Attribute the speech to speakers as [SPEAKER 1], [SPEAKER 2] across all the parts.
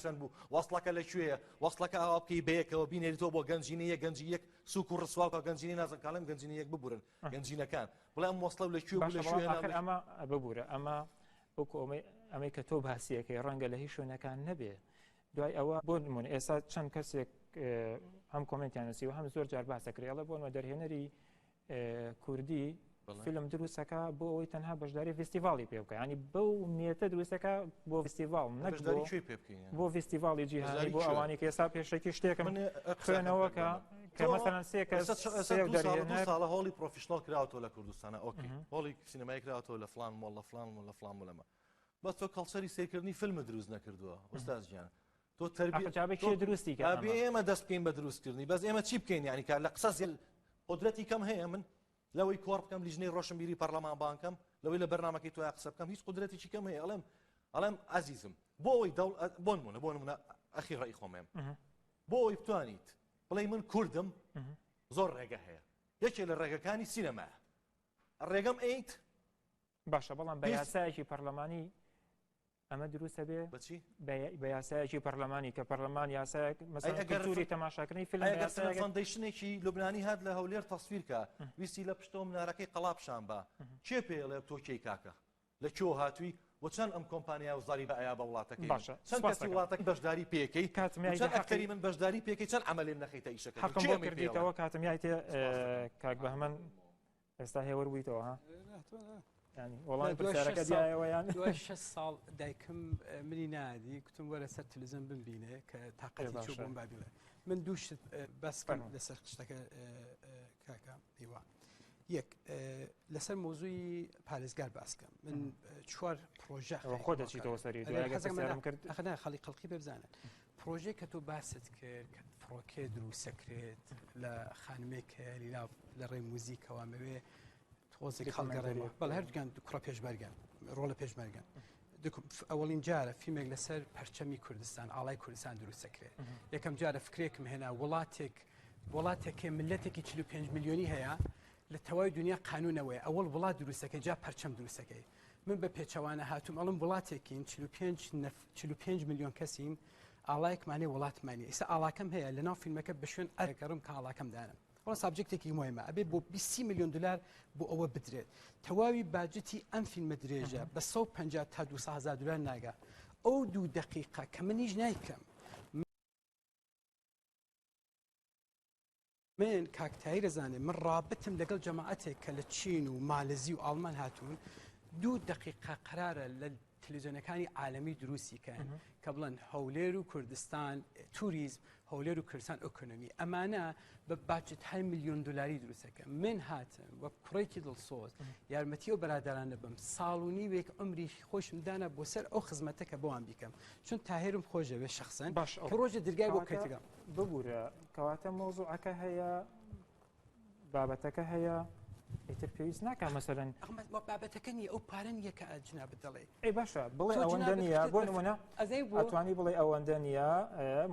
[SPEAKER 1] چەند بوو وەسڵەکە لە کوێیە وەسڵەکە ئاوا بکەی بەیەکەوە بینێریتەوە بۆ گەنجینە یەک گەنجی یەک سوک و ڕسوا بکە گەنجینەی نازم کاڵێم گەنجینە یەک ببورن گەنجینەکان بڵێ ئەم وەسڵە لە کوێ بوو لە کوێ
[SPEAKER 2] ئاخر ئەمە ببورە ئەمە وەکو ئەمەی ئەمەی کە تۆ باسیەکەی ڕەنگە لە هیچ شوێنەکان نەبێ دوای ئەوە بۆ نمونە ئێستا چەند کەسێک هەم کۆمنتیان نووسیوە هەم زۆر جار باسەکرێ ئەڵێ بۆنمە دەرهێنەری کوردی فیلم دروستەکە بۆ ئەوەی تەنها بەشداری فستیڤاڵی پێ بکە ینی بەو نیەتە دروستەکە بۆ فستیڤاڵ نەک بۆ فستیڤاڵی جیهانی بۆ ئەوانی کە ئێستا پێشەکی شتێکم خوێنەوە کە کە مەسەلەن سێ کە
[SPEAKER 1] ساڵە هۆڵی professional کراوەتەوە لە کوردستانە okay هۆڵی سینەمای کراوەتەوە لە فلان مۆڵ لە فلان لە فلان لەمە بەس تۆ culture ی سیرکردنی فیلم دروست نەکردووە ئوستاز گیان تۆ تەربیە
[SPEAKER 2] جابێ کێ دروستی کە
[SPEAKER 1] ئەبێ ئێمە دەست بکەین بە دروستکردنی بەس ئێمە چی بکەین یعنی کار لە قسە زیل قدرەتی کەم هەیە من لەوەی کۆڕ بکەم لیژنەی ڕۆشنبیری پەرلەمان بانکەم لەوەی لە بەرنمەکەی تۆیا قسە بکەم هیچ قدرەتێکی کەم هەیە ئەڵێم ئەڵێم ئازیزم بۆ ئەوەی دەوڵ بۆ نمونە بۆ نمونە ئەخی ڕێی خۆمێم بۆ ئەوەی بتوانیت بڵێ من کوردم زۆر ڕێگە هەیە یەکێ لە ڕێگەکانی سینەمایە ڕێگەم ئەیت
[SPEAKER 2] باشە بەڵام بە یاسایەکی پەرلەمانی ئەمە دروستە بێ
[SPEAKER 1] بەچی
[SPEAKER 2] بە یاسایەکی پەرلەمانی کە پەرلەمان یاسایەک مەسەلەن کلتوری تەماشاکردنی فیلم
[SPEAKER 1] ئەگەر foundation ێکی لوبنانی هات لە هەولێر تەسویر کە ویستی لە پشتەوە منارەکەی قەڵا پیشان بە کێ پێڵێ تۆ کێی کاکە لە کوێ هاتووی و چەند ئەم کۆمپانیا و زاری بە ئەیا بە وڵاتەکەی
[SPEAKER 2] باشە
[SPEAKER 1] چەند کەسی وڵاتەکە بەشداری پێکەی چەند ئەکتەری من بەشداری پێکەی چەند عملێم نەخەیتە ئیشەکە
[SPEAKER 2] حەقم بۆ کردیتەوە کاتم یایتێ کاک بەهمەن ئێستا هێوەر بوویتەوە ها ینی وەڵام پرسیارەکە دیایەوە یان
[SPEAKER 3] دوای شەش ساڵ دایکم منی نادی کوتم وەرە سەر تلویزیۆن بمبینێ کە تاقەتی چوو بۆم با بڵێ من دوو شت بەس بکەم لەسەر شتەکە کاکە هیوا یەک لەسەر مۆزوی پارێزگار باسکەم من چوار پرۆژە
[SPEAKER 2] خۆ دەچیتەوە سەری
[SPEAKER 3] کرد خەڵی خەڵکی پێ بزانن پرۆژەی کە تۆ باست کرد کە فڕۆکێ دروستەکرێت لە خانمێک هەیە لیلا لە ڕێی موزیکەوە مەوێ تۆزێک هەڵگەڕێنەوە بەڵێ هەردووکیان کوڕە پێشمەرگەن ڕۆڵە پێشمەرگەن ئەوەڵین جارە فیلمێک لەسەر پەرچەمی کوردستان ئاڵای کوردستان دروستەکرێت یەکەم جارە فکرێکم هێنا وڵاتێک وڵاتێک ملەتێکی 45 میلیۆنی هەیە لە تەواوی دنیا قانونەوەی ئەوەڵ وڵات دروستەکەی جا پەرچەم دروستەکەی من بە پێچەوانە هاتووم ئەڵم وڵاتێکین 45 نەف 45 میلیۆن کەسین ئاڵایەکمان هەیە وڵاتمان نیە ئیستا ئاڵاکەم هەیە لەناو فیلمەکە بە شوێن ئەگەڕم کە ئاڵاکەم دانم ئەوە subject ێکی مهمە ئەبێ بۆ 20 میلیۆن دلار بۆ ئەوە بدرێت تەواوی budget ی ئەم فیلمە درێژە بە 150 تا 200 هزار دلار ناگا ئەو دوو دقیقە کە منیش نایکەم من کاک تاهیر ئەزانێ من ڕابتم لەگەڵ جەماعەتێک کە لە چین و مالزی و ئاڵمان هاتوون دوو دقیقە قرارە لە تلویزیۆنەکانی عالەمی دروستی کەن کە بڵێن هەولێر و کوردستان توریزم هەولێر و کوردستان ئۆکۆنۆمی ئەمانە بە budget هەر میلیۆن دلاری دروستەکە من هاتم وەک کوڕێکی دڵسۆز یارمەتی و برادرانە بم ساڵ و نیوێک عمری خۆشم دانا بۆ سەر ئەو خزمەتە کە بۆیان بیکەم چون تاهێرم خۆشەوێ شخصەن
[SPEAKER 2] باش
[SPEAKER 3] ڕۆژە درگای بۆ کەتگەم
[SPEAKER 2] ببورە کەواتە مەوزوعەکە هەیە بابەتەکە هەیە ئیتر پێویست ناکە مەسەرەن
[SPEAKER 3] بابەتەکە نیە ئەو پارە نیە کە جنابت دەڵێ
[SPEAKER 2] ئەی باشە بڵێ ئەوەندە نییە بۆ نمونە ئەتوانی بڵێ ئەوەندە نییە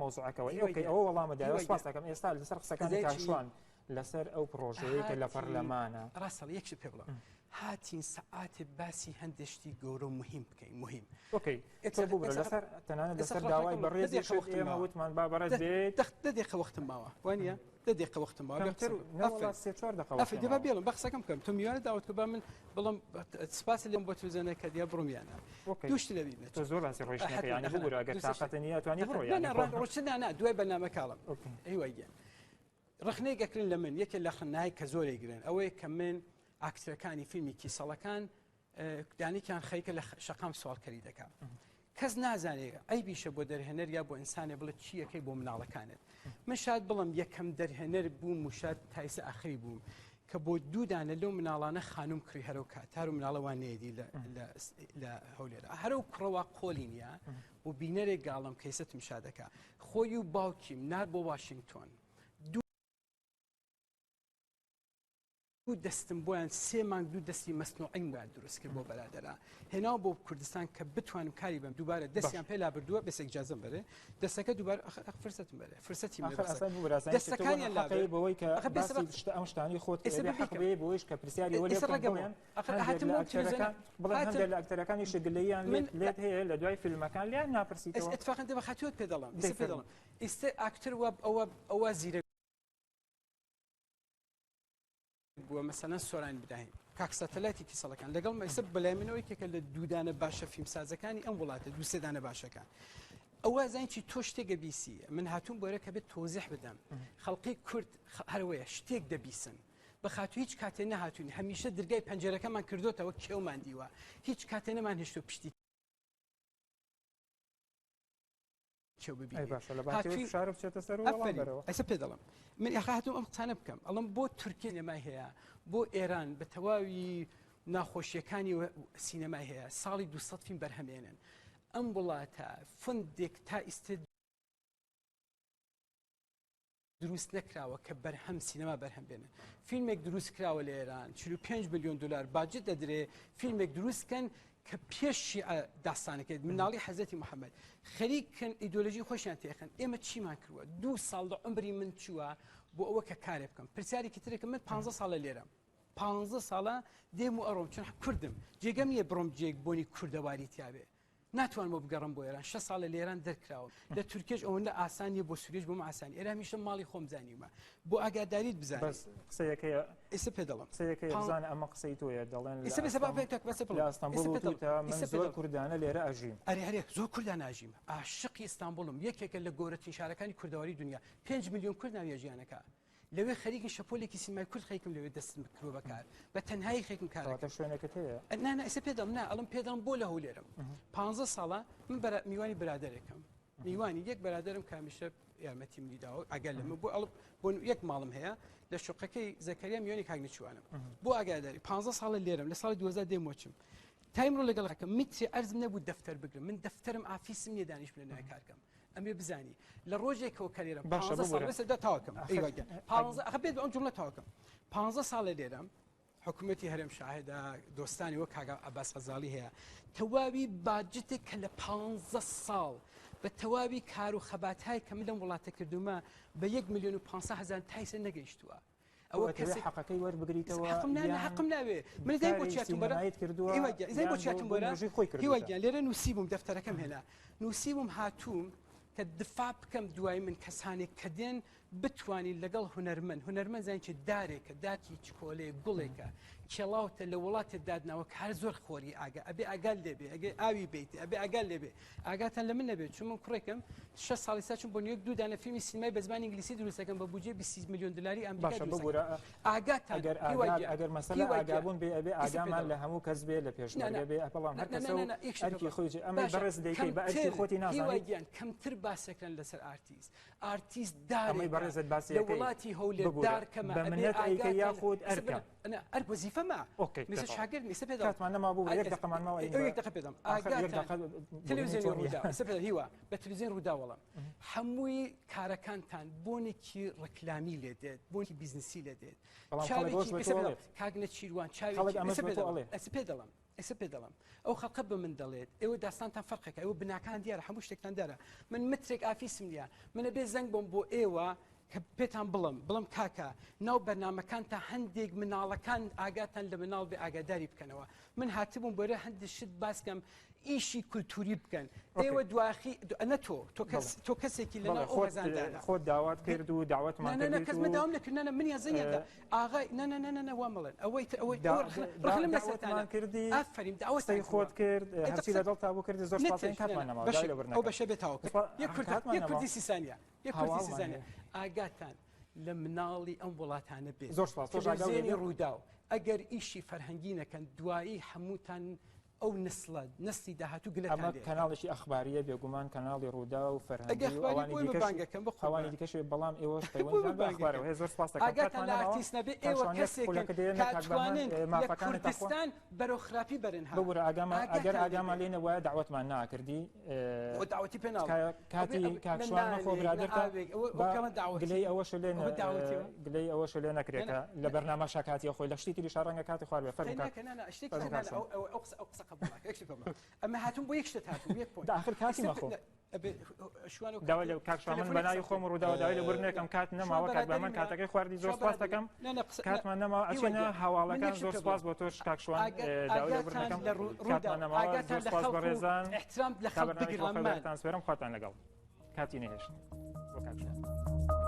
[SPEAKER 2] مەوزوعەکەەوە okay ئەوە وەڵامە دایەوە سپاس دەکەم ئێستا لەسەر قسەکانی کاک شوان لەسەر ئەو پرۆژەیە کە لە پەرلەمانە
[SPEAKER 3] ڕاستە یەک شت پێ بڵێم هاتین سەعاتێ باسی هەندێ شتی گەورە و مهم بکەین مهم
[SPEAKER 2] okay تۆ ببرە لەسەر تەنانەت لەسەر داوای بەڕێزی وەختم ماوە وتمان با بەڕێز بێت
[SPEAKER 3] دە دقیقە وەختم ماوە وانە دە دقیقە وەختم ماوە
[SPEAKER 2] کەمتر نەوەڵا سێ چوار دقیقە وەختم
[SPEAKER 3] دەبا بێڵم بە قسەکەم بکەم تۆ میوانە داوت کە با من بڵم سپاس لێم بۆ تلویزیۆنەکە دیا بڕۆم یانە دوو شت لەبیر نەچێت
[SPEAKER 2] تۆ زۆر باسی ڕۆیشتنەکە یانی ببورە ئەگەر تاقەتە نییە توانی بڕۆ
[SPEAKER 3] یانی ڕۆشتن نا نا دوای بەرنامە کاڵم هیوای گیان ڕەخنەیەک ئەکرن لە من یەکێ لە خنای کە زۆرێک گرن ئەوەیە کە من ئاکتەرەکانی فیلمی کیسەڵەکان دانێکیان خەریکە لە شەقام سواڵکەری دەکا کەس نازانێ عیبیشە بۆ دەرهێنەر یا بۆ ئینسانێ بڵێ چیەکەی بۆ مناڵەکانت من شاد بڵم یەکەم دەرهێنەر بووم و شاد تایسە ئاخری بووم کە بۆ دوو دانە لەو مناڵانە خانوم کڕی هەرو کاتار و مناڵە وان نێدی لە هەولێر هەرو کوڕەوە قۆلی نییە و بینەرێک گاڵم کەیسە تمشا دەکا خۆی و باوکیم نار بۆ واشنگتۆن. دوو دەستم بۆیان سێ مانگ دوو دەستی مەسنوعیم بۆیان دروست کرد بۆ بەرادەرا هێناو بۆ کوردستان کە بتوانم کاری بەم دووبارە دەستیان پێ لابردووە بەسێک جازم بەرێ دەستەکە دووبارە فرسەتم بەرێ فرسەتی دەستەکانیان
[SPEAKER 2] لابەوەی بەوەی کە شتە ئەم شتانی خۆت بەوەیش کە پرسیاری وەلی بڵێ لە ئەکتەرەکانی شگلەیان من لێت هەیە لە دوای فیلمەکان لیان ناپرسیتەوە
[SPEAKER 3] اتفاقا دەبە خاتوت پێ دەڵم پێ دەڵم ئێستا ئاکتەر وە ئەوە ئەوە زیرە بووە مەسەلەن سۆران ئیبراهیم کاک سەتەلایتی کیسەڵەکان لەگەڵ مەسە بەلای منەوە یەکێکە لە دوودانە باشە فیلمسازەکانی ئەم وڵاتە دوو سێدانە باشەکان ئەوە زانین چی تۆ شتێکە بیسی من هاتووم بۆرە کە بێت تۆزیح بدەم خەڵقی کورد هەروەیە شتێک دەبیسن بەخاتو هیچ کاتێ نەهاتوین هەمیشە درگای پەنجەرەکەمان کردوتەوە کێومان دیوە هیچ کاتێ نەمان هێشتو پشتی کێو
[SPEAKER 2] ببینی باشە لە هاتووی فشار بچێتە سەر
[SPEAKER 3] ئەسە پێ دەڵم من یاخە هاتووم ئەم قسانە بکەم ئەڵم بۆ تورکیا سینەمای هەیە بۆ ئێران بە تەواوی ناخۆشیەکانی سینەمای هەیە ساڵی 200 فیلم بەرهەمێنن ئەم وڵاتە فندێک تا ئیستا دروست نەکراوە کە بەرهەم سینەما بەرهەم بێنن فیلمێک دروست کراوە لە ئێران 45 میلیۆن دلار باجت دەدرێ فیلمێک دروست کەن کە پێش شیعە داستانەکەیت مناڵی حەزرەتی محەممەد خەریکن ئیدۆلۆژی خۆشیان تێخن ئێمە چیمان کردووە دوو ساڵ لە عمری من چووە بۆ ئەوە کە کارێ بکەم پرسیارێکی ترێکم من 15 ساڵە لێرەم 15 ساڵە دێم و ئەڕۆم چون کوردم جێگەم نییە بڕۆم جێک بۆنی کوردەواری تیاابێ ناتوانم بگەڕم بۆ ئێران شە ساڵە لە ئێران دەرکراوم لە تورکیش ئەوەندە ئاسان نیە بۆ سوریش بۆم ئاسان ئێرە هەمیشە ماڵی خۆم زانیومە بۆ ئاگاداریت بزانم
[SPEAKER 2] بەس قسەیەکەیە
[SPEAKER 3] ئێستا پێ دەڵم
[SPEAKER 2] قسەیەکەیە بزانە ئەمە قسەی تۆیە دەڵێن
[SPEAKER 3] ئێستا بێ سەبا پێ تەک بەسە
[SPEAKER 2] لە ئەستەنبوڵ وتوتە من زۆر کوردانە لێرە ئەژیم.
[SPEAKER 3] ئەرێ ئەرێ زۆر کوردانە ئەژیم عاشقی ئیستانبوڵم یەکێکە لە گەورەترین شارەکانی کوردەواری دنیا 5 میلیۆن کورد ناویە ژیانەکە لەوێ خەریکن شەپۆلێکی سینمای کورد خەریکم لەوێ دەستم کردووە بە کار بە تەنهایی خەریکم کار
[SPEAKER 2] کەواتە شوێنەکەت هەیە؟
[SPEAKER 3] نا نا ئێستا پێ دەڵێم نا ئەڵم پێ دەڵێم بۆ لە هەولێرم پانزە ساڵە من بەرا میوانی برادەرێکم میوانی یەک برادەرم کە هەمیشە یارمەتی منی داوە ئاگا لە من بۆ ئەڵ بۆ یەک ماڵم هەیە لە شوقەکەی زەکەریا میوانی کاک نەچوانم بۆ ئاگاداری پانزە ساڵە لێرم لە ساڵی 2000 دێم وەچم تایمڕۆ لەگەڵ ڕەکەم میتری ئەرزم نەبوو دەفتەر بگرم من دەفتەرم ئافیسم نییە دانیشم لە ناوی کارکەم ئەمێ بزانی لە ڕۆژێکەوە کە لێرەم
[SPEAKER 2] باشە
[SPEAKER 3] پانزە ساڵ
[SPEAKER 2] ببورە.
[SPEAKER 3] بەسە دا تاوەکەم
[SPEAKER 2] ئاخر
[SPEAKER 3] ئەی واگیان پانزە ئەخە بێت ئەم جوملە تاوەکەم پانزە ساڵە لێرەم حکوومەتی هەرێم شاهدە دۆستانی وەک کاک عەباس غەزاڵی هەیە تەواوی باجتێک کە لە پانزە ساڵ بە تەواوی کار و خەباتهای کە من لەم وڵاتە کردومە بە یەک میلیۆن و 500 هەزار تایسە نەگەیشتووە
[SPEAKER 2] ئەوە کەسێک حەقەکەی وەربگریتەوە
[SPEAKER 3] حەقم ناوێ حەقم ناوێ من زای بۆ چیاتم بەرە
[SPEAKER 2] کردووە
[SPEAKER 3] زای بۆ چیاتم بەرە
[SPEAKER 2] خۆی کردووە
[SPEAKER 3] هیوا گیان لێرە نووسیبووم دەفتەرەکەم هێنا نووسیبووم هاتووم کە دفاع بکەم دوای من کەسانێک کە دێن بتوانین لەگەڵ هونەرمەند هونەرمەند زانین چ دارێکە داکی چکۆلێ گوڵێکە کێڵاوتە لە وڵاتێ دادناوە کە هەر زۆر خۆری ئاگا ئەبێ ئاگال لێبێ ئەگەر ئاوی بیت ئەبێ ئاگال لێبێ ئاگاتان لە من نەبێت چون من کوڕێکم شەش ساڵی سا چون بۆ نیویۆرک دوو دانە فیلمی سینەمای بە زمانی ئینگلیسی دروست دەکەم بە بودجەی 20 میلیۆن دلاری ئەمریکا
[SPEAKER 2] باشە
[SPEAKER 3] دروست
[SPEAKER 2] ببورە
[SPEAKER 3] دەکەم ئاگاتان
[SPEAKER 2] ئەگەر
[SPEAKER 3] هیوا
[SPEAKER 2] ئاگا
[SPEAKER 3] گیان
[SPEAKER 2] ئەگەر مەسەلە
[SPEAKER 3] هیوا گیان
[SPEAKER 2] ئاگابوون بێ ئەبێ
[SPEAKER 3] ئێستا پێ
[SPEAKER 2] ئاگامان لە
[SPEAKER 3] دەڵێم
[SPEAKER 2] هەموو کەس بێ لە
[SPEAKER 3] نا نا
[SPEAKER 2] پێشمەرگە بێ بەڵام
[SPEAKER 3] نا
[SPEAKER 2] هەر
[SPEAKER 3] نا
[SPEAKER 2] کەسە
[SPEAKER 3] نا
[SPEAKER 2] و
[SPEAKER 3] نا یەک شت
[SPEAKER 2] ئەرکی
[SPEAKER 3] بڵێم
[SPEAKER 2] خۆی جێ ئەمەی
[SPEAKER 3] باشە
[SPEAKER 2] بەڕێز دەیکەی بە ئەرکی
[SPEAKER 3] کەمتر
[SPEAKER 2] خۆتی
[SPEAKER 3] هیوا
[SPEAKER 2] نازانی
[SPEAKER 3] گیان کەمتر باسەکرن لەسەر ئارتیست ئارتیست
[SPEAKER 2] ئەمەی
[SPEAKER 3] دارێکە
[SPEAKER 2] بەڕێزت باسی
[SPEAKER 3] لە
[SPEAKER 2] ئەکەی
[SPEAKER 3] وڵاتی هەولێر
[SPEAKER 2] ببورە
[SPEAKER 3] دار کەمە
[SPEAKER 2] بە
[SPEAKER 3] ئەبێ
[SPEAKER 2] منەت ئەیکەی
[SPEAKER 3] ئاگاتان
[SPEAKER 2] یاخود
[SPEAKER 3] ئێستا
[SPEAKER 2] ئەرکە
[SPEAKER 3] بنە ئەنا ئەرک وەزیفەمە
[SPEAKER 2] okay
[SPEAKER 3] میسە
[SPEAKER 2] تەواو
[SPEAKER 3] شاگرد میسە پێ دەڵێم
[SPEAKER 2] کاتمان نەما بوو یەک دەقەمان ماوە
[SPEAKER 3] ئەو یەک دەقە پێ دەڵێم
[SPEAKER 2] ئاخر یەک
[SPEAKER 3] ئاگاتان
[SPEAKER 2] دەقە ببینین
[SPEAKER 3] تەلەڤیزیۆنی
[SPEAKER 2] چۆن
[SPEAKER 3] ڕووداو ئێستا پێ دەڵێم هیوا بە تەلەڤیزیۆنی ڕووداو وەڵام هەمووی کارەکانتان بۆنێکی ڕکلامی لێ دێت بۆنێکی بیزنسی لێ دێت
[SPEAKER 2] بەڵام خەڵک ئەوەش
[SPEAKER 3] چاوێکی
[SPEAKER 2] بە
[SPEAKER 3] ئێستا
[SPEAKER 2] تۆ
[SPEAKER 3] پێ
[SPEAKER 2] ئەڵێت
[SPEAKER 3] دەڵێم کاک نەچیروان
[SPEAKER 2] خەڵک
[SPEAKER 3] چاوێکی
[SPEAKER 2] ئەمەش
[SPEAKER 3] ئێستا
[SPEAKER 2] بە
[SPEAKER 3] پێ
[SPEAKER 2] تۆ
[SPEAKER 3] دەڵێم
[SPEAKER 2] ئەڵێ
[SPEAKER 3] ئێستا پێ دەڵێم ئێستا پێ دەڵێم ئەو خەڵقە بە من دەڵێت ئێوە داستانتان فەرقێکە ئێوە بناکان دیارە هەموو شتێکتان دیارە من مترێک ئافیسم نییە من ئەبێ زەنگ بۆم بۆ ئێوە کە پێتان بڵم بڵم کاکە ناو بەرنامەکانتا هەندێک مناڵەکان ئاگاتان لە مناڵ بێ ئاگاداری بکەنەوە من هاتبووم بۆرە هەندێک شت باسکەم ئیشی کولتوری بکەن ئێوە دواخی نە تۆ تۆ کەس تۆ کەسێکی لە ناو
[SPEAKER 2] خۆت خۆت داوات کرد و داوەتمان
[SPEAKER 3] کرد کەس من داوام نەکرد نە من یان زەنگیان دا ئاغای نە نە نە نە وا مەڵێن ئەوەی تر ئەوەی ڕخنم لەسەرتانە
[SPEAKER 2] کردی
[SPEAKER 3] ئافەرین داوەتم
[SPEAKER 2] خۆت کرد هەرچی لەگەڵ تا بوو کردی زۆر سپاس کاتمان نەما
[SPEAKER 3] ئەو بەشە بێت تاوە یەک کورد یەک کوردی سیسانیە یەک کوردی سیسانیە ئاگاتان لە مناڵی ئەم وڵاتانە بێت
[SPEAKER 2] زۆر سپاس
[SPEAKER 3] تەلەڤیزیۆنی ڕووداو ئەگەر ئیشی فەرهەنگی نەکەن دوایی هەمووتان. ئەو نسلە نسلی داهاتوو
[SPEAKER 2] ئەمە
[SPEAKER 3] گلەتان لێ
[SPEAKER 2] کەناڵێکی ئەخباریە بێگومان کەناڵی ڕوودا و
[SPEAKER 3] ئەگە
[SPEAKER 2] فەرهەنگی و
[SPEAKER 3] ئەخباری
[SPEAKER 2] ئەوانی
[SPEAKER 3] بۆی
[SPEAKER 2] دیکەش
[SPEAKER 3] بانگەکەم بە
[SPEAKER 2] ئەوانی
[SPEAKER 3] قوربان
[SPEAKER 2] دیکەش بەڵام ئێوەش
[SPEAKER 3] بۆ
[SPEAKER 2] پەیوەندیان بە
[SPEAKER 3] بانگەکەم
[SPEAKER 2] ئەخبارەوە هەیە زۆر سپاس دەکەم
[SPEAKER 3] ئاگاتان
[SPEAKER 2] کاتمان
[SPEAKER 3] لە
[SPEAKER 2] نەماوە
[SPEAKER 3] ئارتیست نەبێ
[SPEAKER 2] کاک
[SPEAKER 3] ئێوە
[SPEAKER 2] شوان یەک
[SPEAKER 3] کەسێکن
[SPEAKER 2] خولەکە دێنە
[SPEAKER 3] کە
[SPEAKER 2] کاک بەهمەن
[SPEAKER 3] ئەتوانن لە
[SPEAKER 2] مافەکانت تەخوا
[SPEAKER 3] کوردستان بەرەو خراپی بەرن ها
[SPEAKER 2] ببورە ئاگامان ئەگەر
[SPEAKER 3] ئاگاتان
[SPEAKER 2] ئاگامان
[SPEAKER 3] لێ
[SPEAKER 2] لێ نەبوایە داوەتمان ناکردی
[SPEAKER 3] بێ داوەتی پێ ناڵێم
[SPEAKER 2] تکایە
[SPEAKER 3] ئەبێ
[SPEAKER 2] کاتی
[SPEAKER 3] ئەبێ
[SPEAKER 2] کاک
[SPEAKER 3] نە
[SPEAKER 2] شوان نەخۆ
[SPEAKER 3] نانێک نە
[SPEAKER 2] برادەرتە
[SPEAKER 3] ئاوێک ئەوە
[SPEAKER 2] با
[SPEAKER 3] پێڵە داوەتی
[SPEAKER 2] گلەی ئەوەش لێ
[SPEAKER 3] ئەوە داوەتیەوە
[SPEAKER 2] گلەی ئەوەش لێ نەکرێت
[SPEAKER 3] نە
[SPEAKER 2] کە لە
[SPEAKER 3] نە
[SPEAKER 2] بەرنامەشا کاتی خۆی لە شتی تریشا ڕەنگە کاتی خوار بێ فەرموو کاک
[SPEAKER 3] ناکە نا نا شتێکی
[SPEAKER 2] فەرموو
[SPEAKER 3] تر نا
[SPEAKER 2] کاک
[SPEAKER 3] نا
[SPEAKER 2] شوان
[SPEAKER 3] ئەو ئەو ئەو قسە ئەو قسە قبوڵ ناکە یەک شت پێ بڵێم ئەمە هاتووم بۆ یەک شتت هاتووم یەک point
[SPEAKER 2] داخر کاتی
[SPEAKER 3] ئێستا
[SPEAKER 2] مەخۆ
[SPEAKER 3] ئەبێ شوان و
[SPEAKER 2] داوای
[SPEAKER 3] کاتێ
[SPEAKER 2] لە کاک شوان من
[SPEAKER 3] تەلەفۆنی
[SPEAKER 2] بە ناوی
[SPEAKER 3] قسە
[SPEAKER 2] خۆم
[SPEAKER 3] بکەین
[SPEAKER 2] ڕووداوە داوای لە بورنێکم کات
[SPEAKER 3] شوان
[SPEAKER 2] نەماوە کاک
[SPEAKER 3] بەرادەری
[SPEAKER 2] بەمن
[SPEAKER 3] منە
[SPEAKER 2] کاتەکەی خواردی زۆر
[SPEAKER 3] شوان
[SPEAKER 2] سپاس
[SPEAKER 3] بەرادەری
[SPEAKER 2] دەکەم
[SPEAKER 3] نا نا قسە نا
[SPEAKER 2] کاتمان نەماوە
[SPEAKER 3] هیوا
[SPEAKER 2] ئەچینە
[SPEAKER 3] گیان من
[SPEAKER 2] هەواڵەکان
[SPEAKER 3] یەک شت
[SPEAKER 2] زۆر
[SPEAKER 3] پێ
[SPEAKER 2] سپاس
[SPEAKER 3] بڵێم
[SPEAKER 2] بۆ تۆش کاک شوان
[SPEAKER 3] ئاگا
[SPEAKER 2] داوای لە
[SPEAKER 3] ئاگاتان
[SPEAKER 2] بورنەکەم
[SPEAKER 3] لە ڕوو-
[SPEAKER 2] کاتمان
[SPEAKER 3] ڕووداو
[SPEAKER 2] نەماوە
[SPEAKER 3] ئاگاتان
[SPEAKER 2] زۆر
[SPEAKER 3] لە
[SPEAKER 2] سپاس
[SPEAKER 3] خەڵک و
[SPEAKER 2] بەڕێزان
[SPEAKER 3] احترام لە
[SPEAKER 2] تا
[SPEAKER 3] خەڵک
[SPEAKER 2] بەرنامەی
[SPEAKER 3] بگرن
[SPEAKER 2] خۆ
[SPEAKER 3] ئەمان
[SPEAKER 2] خێرتان سپێرم خواتان لەگەڵ کاتی نەهێشت بۆ کاک شوان.